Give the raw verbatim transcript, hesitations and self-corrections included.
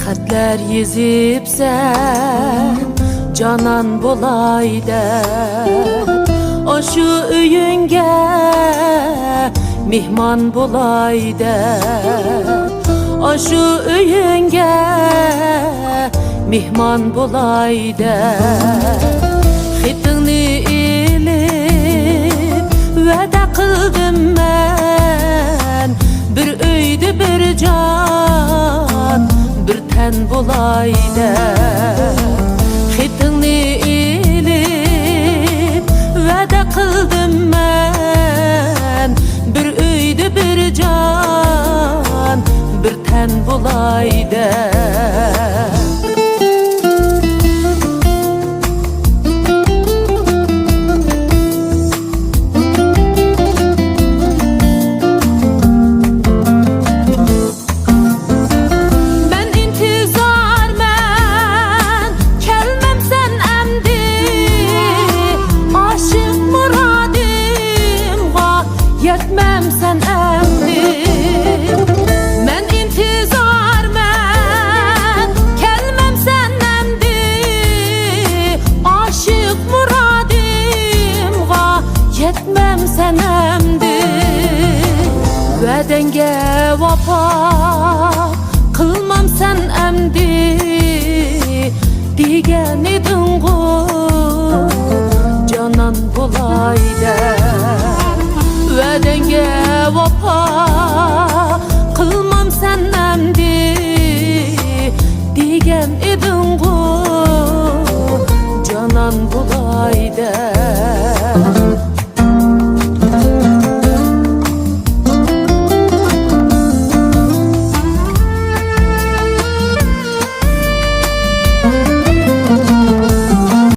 خەتلەر يېزىپسەن، جانان بولاي دەپ، ئاشۇ ئۆيۈڭگە مېھمان بولاي دەپ، ئاشۇ ئۆيۈڭگە مېھمان بولاي دەپ، خېتىڭنى ئېلىپ ۋەدە قىلدىم مەن، بىر ئۆيدە بىر جان، بىر تەن بولاي دەپ، خېتىڭنى ئېلىپ ۋەدە قىلدىم مەن، بىر ئۆيدە بىر جان، بىر تەن بولاي دەپ. مەن ئىنتىزارمەن، كەلمەمسەن ئەمدى، ئاشىق مۇرادىمغا يەتمەمسەن ئەمدى. مەن ئىنتىزارمەن، كەلمەمسەن ئەمدى، ئاشىق مۇرادىمغا يەتمەمسەن ئەمدى. ۋەدەڭگە ۋاپا